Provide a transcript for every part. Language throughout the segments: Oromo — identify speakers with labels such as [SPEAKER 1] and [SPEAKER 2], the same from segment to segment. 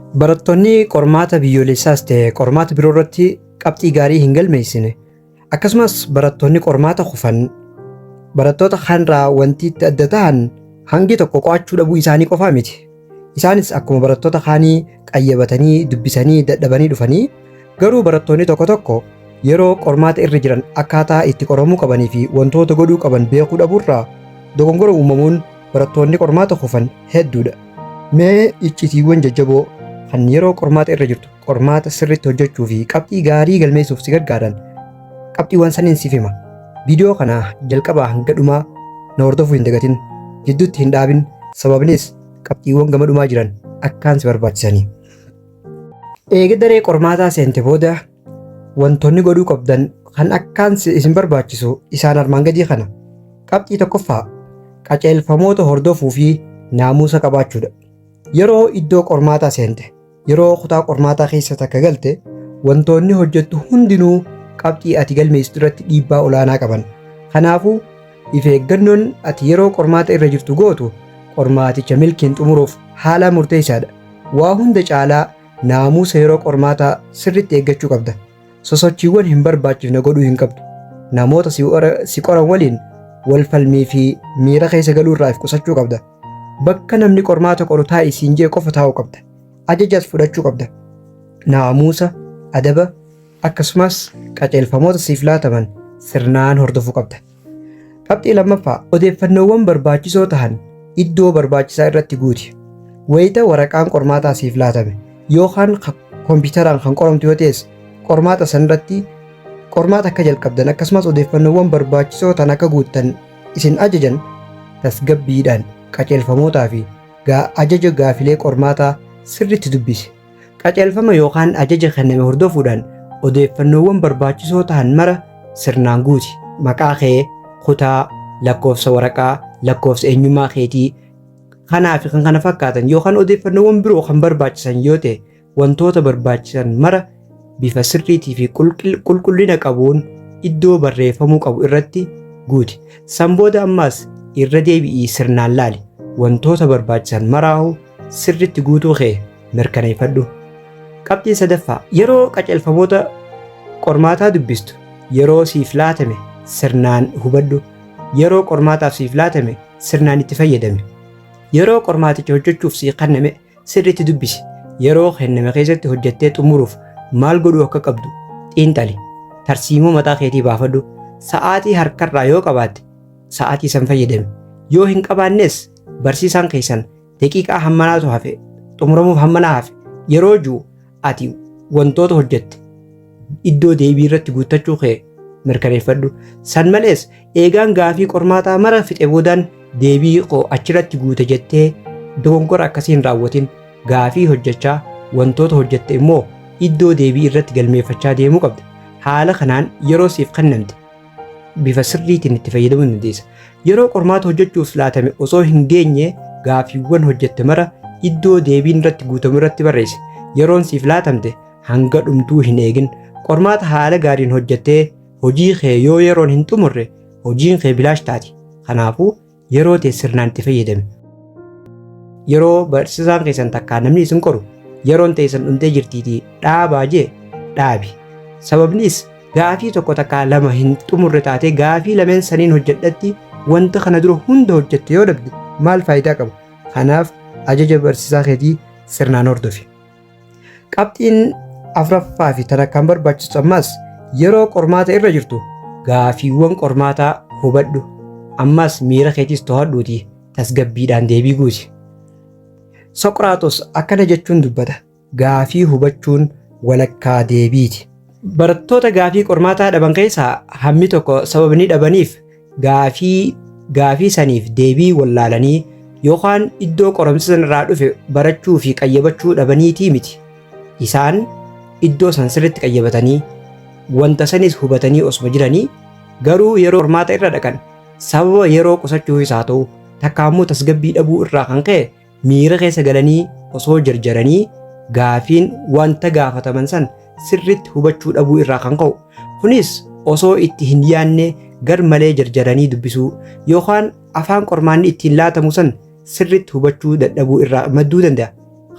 [SPEAKER 1] Barattoonni qormaata biyyoolessaas ta'e qormaata biroo irratti qabxii gaarii hin galmeessine, akkasumas barattoonni qormaata kufan barattoota kaanirraa wanti itti adda ta'an hangi tokko qo'achuu dhabuu isaanii qofaa miti. Isaanis akkuma barattoota kaanii qayyabatanii dubbisanii dadhabanii dhufanii, garuu barattoonni tokko tokko yeroo qormaata irra jiran akkaataa itti qoramuu qabanii fi wantoota godhuu qaban beekuu dhabuurraa dogongora uumamuun barattoonni qormaata kufan hedduudha. Mee iccitiiwwan jajjaboo kan yeroo qormaata irra jirtu qormaata sirriitti hojjechuu fi qabxii gaarii galmeessuuf si gargaaran qabxiiwwan saniin siif hima. Viidiyoo kana jalqabaa hanga dhumaa na hordofuu hin dagatin. Jidduutti hin dhaabin, sababnis qabxiiwwan gama dhumaa jiran akkaan si barbaachisanii. Eega daree qormaataa seente booda wantoonni godhuu qabdan kan akkaan isin barbaachisu isaan armaan gadii kana. Qabxii tokkoffaa, qajeelfamoota hordofuu fi naamusa qabaachuudha. Yeroo iddoo qormaataa seente, yeroo kutaa qormaataa keessa takka galte, wantoonni hojjettu hundinuu qabxii ati galmeessitu irratti dhiibbaa olaanaa qaban. Kanaafuu if eeggannoon ati yeroo qormaata irra jirtu gootu qormaaticha milkiin xumuruuf haala murteessaadha. Waa hunda caalaa naamusa yeroo qormaataa sirriitti eeggachuu qabda. Sosochiiwwan hin barbaachifne godhuu hin qabdu. Namoota si qoran waliin wal falmii fi miira keessa galuu irraa if qusachuu qabda. Bakka namni qormaata qoru taa'i siin jee qofa taa'uu qabda. Ajajas fudhachuu qabda. Naamusa, adaba, akkasumas qajeelfamoota siif laataman sirnaan hordofuu qabda. Qabxii lammaffaa, odeeffannoowwan barbaachisoo tahan iddoo barbaachisaa irratti guuti. Wayita waraqaan qormaataa siif laatame yookaan kompiitaraan kan qoramtu yoo ta'es, qormaata sanarratti qormaata akka jalqabdan akkasumas odeeffannoowwan barbaachisoo ta'an akka guuttan isin ajajan, tasgabbiidhaan qajeelfamootaa fi ajaja gaafilee qormaataa sirriitti dubbisi. Qajeelfama yookaan ajaja kenname hordofuudhaan odeeffannoowwan barbaachisoo ta'an mara sirnaan guuti. Maqaa kee, kutaa, lakkoofsa waraqaa, lakkoofsa eenyummaa keetii, kanaa fi kan kana fakkaatan yookaan odeeffannoowwan biroo kan barbaachisan yoo ta'e, wantoota barbaachisan mara bifa sirriitii fi qulqullina qabuun iddoo barreeffamuu qabu irratti guuti. San booda ammaas irra deebi'ii sirnaan laali. Wantoota barbaachisan maraahu sirriitti guutuu kee mirkaneeffadhu. Qabxiin sadaffaa, yeroo qajeelfamoota qormaataa dubbistu yeroo siif laatame sirnaan hubadhu. Yeroo qormaataaf siif laatame sirnaan itti fayyadami. Yeroo qormaaticha hojjechuuf sii kenname sirriitti dubbisi. Yeroo kenname keessatti hojjettee xumuruuf maal godhuu akka qabdu xiinxali. Tarsiimoo mataa keetii baafadhu. Sa'aatii harkarraa yoo qabaatte sa'aatii san fayyadami. Yoo hin qabaannes barsiisaan keessan daqiiqaa hammanaatu hafe, xumuramuuf hammanaa hafe yeroo jiru, ati wantoota hojjette iddoo deebii irratti guuttachuu kee mirkaneeffadhu. San malees eegaan gaafii qormaataa mara fixe boodaan deebii koo achirratti guute jettee dogongora akkasii hin raawwatin. Gaafii hojjechaa wantoota hojjette immoo iddoo deebii irratti galmeeffachaa deemuu qabda. Haala kanaan yeroo siif kennamte bifa sirriitiin itti fayyadamuu dandeessa. Yeroo qormaata hojjechuuf laatame osoo hin geenye gaafiiwwan hojjette mara iddoo deebiin irratti guutamu irratti barreessi. Yeroon siif laatamte hanga dhumtuu hin eegin. Qormaata haala gaariin hojjettee hojii kee yoo yeroon hin xumurre hojiin kee bilaash taati. Kanaafuu yeroo tee sirnaan itti fayyadami. Yeroo barsiisaan keessan takkaa namni isin qoru yeroon teessan dhumtee jirtiitii dhaabaa jee dhaabi. Sababnis gaafii tokko takkaa lama hin xumurre taatee gaafii lameen saniin hojjedhatti wanta kana dura hunda hojjette yoo dhabde maal faayidaa qaba? Kanaaf ajaja barsiisaa keetii sirnaan hordofi. Qabxiin afuraffaa fi tan akkaan barbaachistu ammas yeroo qormaata irra jirtu gaafiiwwan qormaataa hubadhu. Ammas miira keetis to'adhuutii tasgabbiidhaan deebii guuti. Soqraatos akkana jechuun dubbata. Gaafii hubachuun walakkaa deebiiti. Barattoota gaafii qormaataa dhaban keessaa hammi tokko sababni dhabaniif gaafii saniif deebii wallaalanii yookaan iddoo qoromsi sanarraa dhufe barachuu fi qayyabachuu dhabaniitii miti. Isaan iddoo san sirriitti qayyabatanii wanta sanis hubatanii osuma jiranii, garuu yeroo qormaata irra dhaqan sababa yeroo qusachuufis haa ta'u takka ammoo tasgabbii dhabuu irraa kan ka'e miira keessa galanii osoo jarjaranii gaafiin wanta gaafataman san sirriitti hubachuu dhabuu irraa kan ka'u. Kunis osoo itti hin yaanne gar malee jarjaranii dubbisuu yookaan afaan qormaanni ittiin laatamu san sirriitti hubachuu dadhabuu irraa madduu danda'a.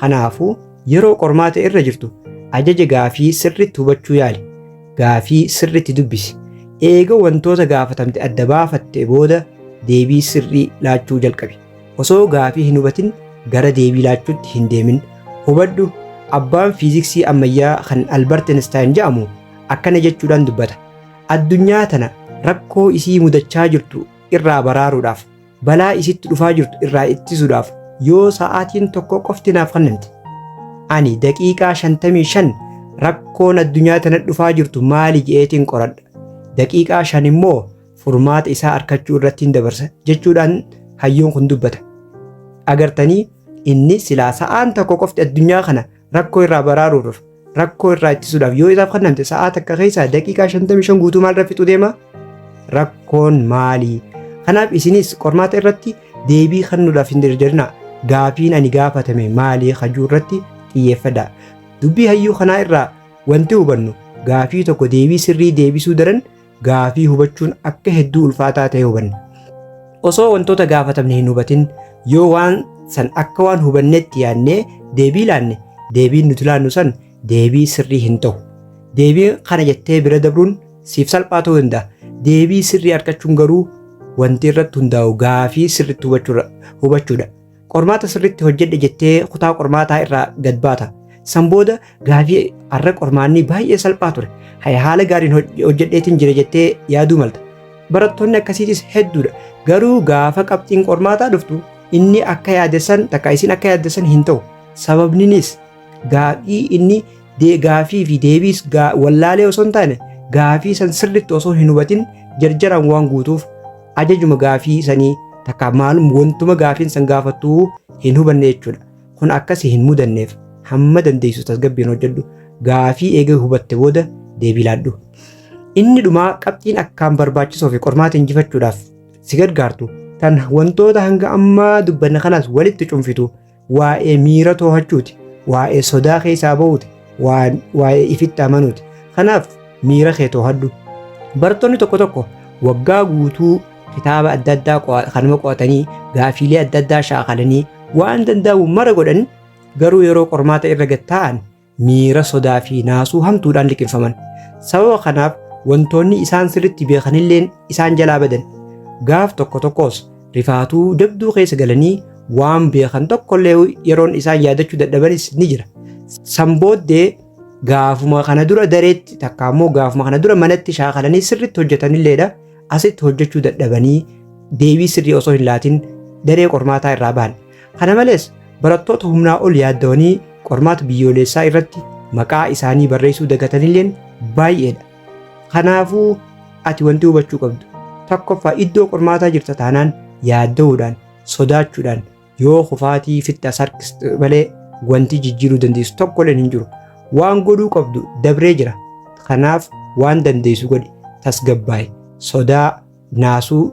[SPEAKER 1] Kanaafuu Yeroo qormaata irra jirtu ajaja gaafii sirriitti hubachuu yaali. Gaafii sirriitti dubbisi. Eega wantoota gaafatamte adda baafatte booda deebii sirrii laachuu jalqabi. Osoo gaafii hin hubatin gara deebii laachuutti hin deemin. Hubadhu, abbaan fiiziksii ammayyaa kan Albert Einstein jedhamu akkana jechuudhaan dubbata. Addunyaa tana rakkoo isii mudachaa jirtu irraa baraaruudhaaf, balaa isitti dhufaa jirtu irraa ittisuudhaaf yoo sa'aatiin tokko qofti naaf kennamte, ani daqiiqaa 55 rakkoon addunyaa tana dhufaa jirtu maali je'eetiin qoradha. Daqiiqaa 5 immoo furmaata isaa arkachuu irratti hin dabarsa jechuudhaan hayyuun kun dubbata. Agartanii, inni silaa sa'aan tokko qofti addunyaa kana rakkoo irraa baraaruudhaaf, rakkoo irraa ittisuudhaaf yoo isaaf kennamte, sa'aa takka keessaa daqiiqaa 55 guutuu maal irra fixuu deema? Rakkoon maali? Kanaaf isinis qormaata irratti deebii kennuudhaaf hin jarjarinaa. Gaafiin ani gaafatame maali hajuu irratti xiyyeeffadha. Dubbii hayyuu kanaa irraa wanti hubannu, gaafii tokko deebii sirrii deebisuu daran gaafii hubachuun akka hedduu ulfaataa ta'e hubanna. Osoo wantoota gaafatamne hin hubatin yoo waan san akka waan hubannetti yaadnee deebii laanne, deebiin nuti laannu san deebii sirrii hin ta'u. Deebii kana jettee bira dabruun siif salphaa ta'uu danda'a. Deebii sirrii argachuun garuu wanti irratti hundaa'u gaafii sirriitti hubachuudha. Qormaata sirriitti hojjedhe jettee kutaa qormaataa irraa gad baata. San booda gaafii har'a qormaanni baay'ee salphaa ture, haala gaariin hojjedheetiin jira jettee yaaduu malta. Barattoonni akkasiitis hedduudha. Garuu gaafa qabxiin qormaataa dhuftu inni akka yaadessan takka isin akka yaadessan hin ta'u. Sababninis gaafii inni gaafii fi deebiis wallaalee osoo hin taane, gaafii san sirriitti osoo hin hubatin jarjaraan waan guutuuf, ajajuma gaafii sanii takka maalum wantuma gaafiin san gaafattuu hin hubanne jechuudha. Kun akkasii hin mudanneef hamma dandeessu tasgabbiin hojjedhu. Gaafii eega hubatte booda deebii laadhu. Inni dhumaa, qabxiin akkaan barbaachisoo fi qormaata injifachuudhaaf si gargaartu, tan wantoota hanga ammaa dubbanne kanaas walitti cunfitu, waa'ee miira to'achuuti, waa'ee sodaa keessaa bahuuti, waa'ee ifitti amanuuti. Kanaaf miira kee to'adhu. Barattoonni tokko tokko waggaa guutuu kitaaba adda addaa kanuma qo'atanii, gaafiilee adda addaa shaakalanii, waan danda'amu mara godhan, garuu yeroo qormaata irra gad taa'an miira sodaa fi naasuu hamtuudhaan liqimfaman. Sababa kanaaf wantoonni isaan sirriitti beekanilleen isaan jalaa badan. Gaaf tokko tokkos rifaatuu jabduu keessa galanii waan beekan tokkollee yeroon isaan yaadachuu dadhabanis ni jira. San booddee gaafuma kana dura dareetti takka immoo gaafuma kana dura manatti shaakalanii sirriitti hojjetanilleedha asitti hojjechuu dadhabanii deebii sirrii osoo hin laatin daree qormaataa irraa bahan. Kana malees barattoota humnaa ol yaaddawanii qormaata biyyoolessaa irratti maqaa isaanii barreessuu dagatanilleen baay'eedha. Kanaafuu ati wanti hubachuu qabdu, tokkoffaa, iddoo qormaataa jirta taanaan yaadda'uudhaan, sodaachuudhaan yoo kufaatii fitti as harkistu malee wanti jijjiiruu dandeessu tokkolleen hin jiru. Waan godhuu qabdu dabree jira. Kanaaf waan dandeessu godhi, tasgabbaa'i. Sodaa, naasuu,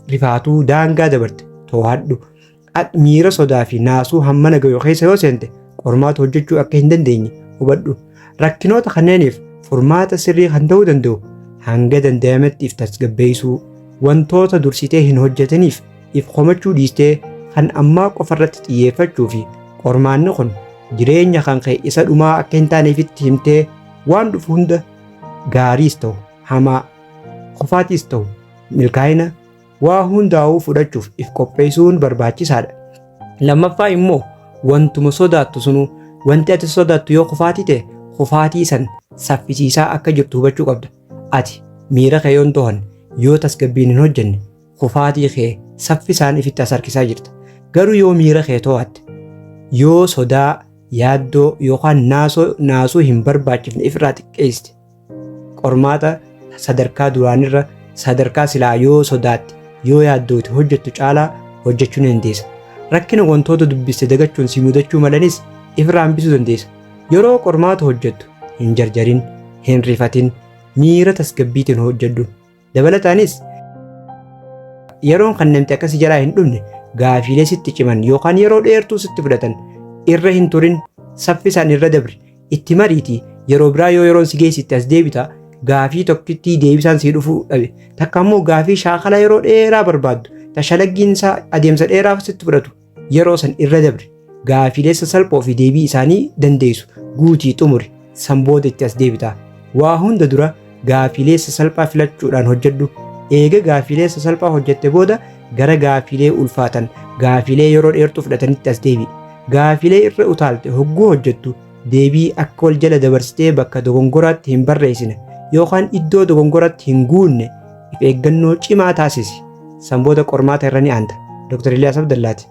[SPEAKER 1] rifaatuu daangaa dabarte to'adhu. Miira sodaa fi naasuu hammana gahu keessa yoo seente qormaata hojjechuu akka hin dandeenye hubadhu. Rakkinoota kanneeniif furmaata sirrii kan ta'uu danda'u hanga danda'ametti if tasgabbeessuu, wantoota dursitee hin hojjetaniif if komachuu dhiistee kan ammaa qofarratti xiyyeeffachuu fi qormaanni kun jireenya kan kee isa dhumaa akka hin taaneefitti himtee waan dhufu hunda, gaariis ta'u hamaa, kufaatiis ta'u milkaa'ina, waa hundaa'uu fudhachuuf if qopheessuun barbaachisaadha. Lammaffaa immoo wantuma sodaattu sunuu, wanti ati sodaattu yoo kufaatii ta'e, kufaatii san saffisiisaa akka jirtu hubachuu qabda. Ati miira kee yoo hin to'anne, yoo tasgabbiin hin hojjenne, kufaatii kee saffisaan ifitti as harkisaa jirta. Garuu yoo miira kee to'atte, yoo sodaa, yaaddoo yookaan naasuu hin barbaachifne ifirraa xiqqeessite, qormaata sadarkaa duraanirra, sadarkaa silaa yoo sodaatte, yoo yaaddoote hojjettu caalaa hojjechuu ni dandeessa. Rakkina wantoota dubbiste dagachuun si mudachuu malanis ifirraa hambisuu dandeessa. Yeroo qormaata hojjettu hin jarjarin, hin rifatin, miira tasgabbiitiin hojjedhu. Dabalataanis yeroon kan namti akkasii jalaa hin dhumne gaafiilee sitti ciman yookaan yeroo dheertuu sitti fudhatan irra hin turin, saffisaan irra dabri. Itti mariitii yeroo biraa yoo yeroon si geessitti as deebita. Gaafii tokkittii deebisaan si dhufuu dhabe takka immoo gaafii shaakala yeroo dheeraa barbaaddu, tashalaggiin isaa adeemsa dheeraa sitti fudhatu, yeroo san irra dabri. Gaafiilee sasalphoo fi deebii isaanii dandeessu guutii xumuri. San booda itti as deebita. Waa hunda dura gaafiilee sasalphaa filachuudhaan hojjedhu. Eega gaafiilee sasalphaa hojjette booda gara gaafiilee ulfaatan, gaafiilee yeroo dheertuu fudhatanitti as deebi'i. Gaafiilee irra utaalte hogguu hojjettu deebii akka wal jala dabarsitee bakka dogongoraatti hin barreessine yookaan iddoo dogongoraatti hin guunne if eeggannoo cimaa taasisi. San booda qormaata irra ni aanta. Dr. Iliyaas Abdallaati.